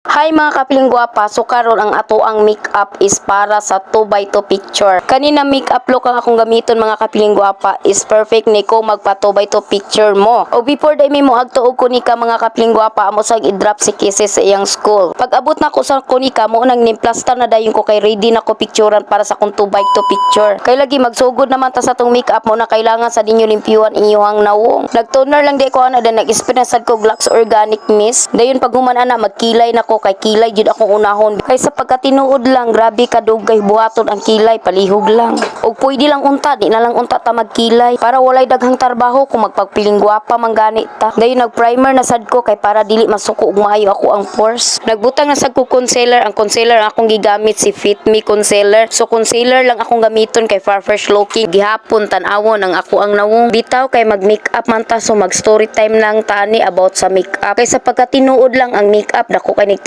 Hi, mga kapiling gwapa, so karon ang ato ang makeup is para sa 2x2 picture. Kanina makeup look ang akong gamiton, mga kapiling gwapa, is perfect ni ko magpa 2x2 picture mo. O before day mo agto og Konica, mga kapiling gwapa, amo sang i-drop si Kisses sa iyang school. Pag abot na ko sa Konica, mo nang nimplasta na dayon ko kay ready na ko picturean para sa akong 2x2 picture. Kay lagi magsugod naman ta sa atong makeup mo na kailangan sa ninyo limpyuhan inyong nawong. Nag-toner lang di ko ana, dan nag-spray na sad ko Glax Organic Mist. Dayon pag human ana, magkilay na ko kay kilay jud akong unahon. Kay sa pagkatinuod lang, grabe kadugay buhaton ang kilay, palihog lang. Og pwede lang unta, di na lang unta ta magkilay para walay daghang trabaho kung magpagpiling gwapa man gani ta. Dayon nag-primer na sad ko kay para dili masuko og maayo ako ang pores. Nagbutang na sad ko concealer, ang concealer ang akong gigamit si Fit Me concealer. So concealer lang akong gamiton kay far fresh looking. Gihapon tan-awon ang ako ang nawong. Bitaw kay mag makeup man ta, so mag story time lang tani about sa makeup. Kay sa pagkatinuod lang, ang makeup dako kay nig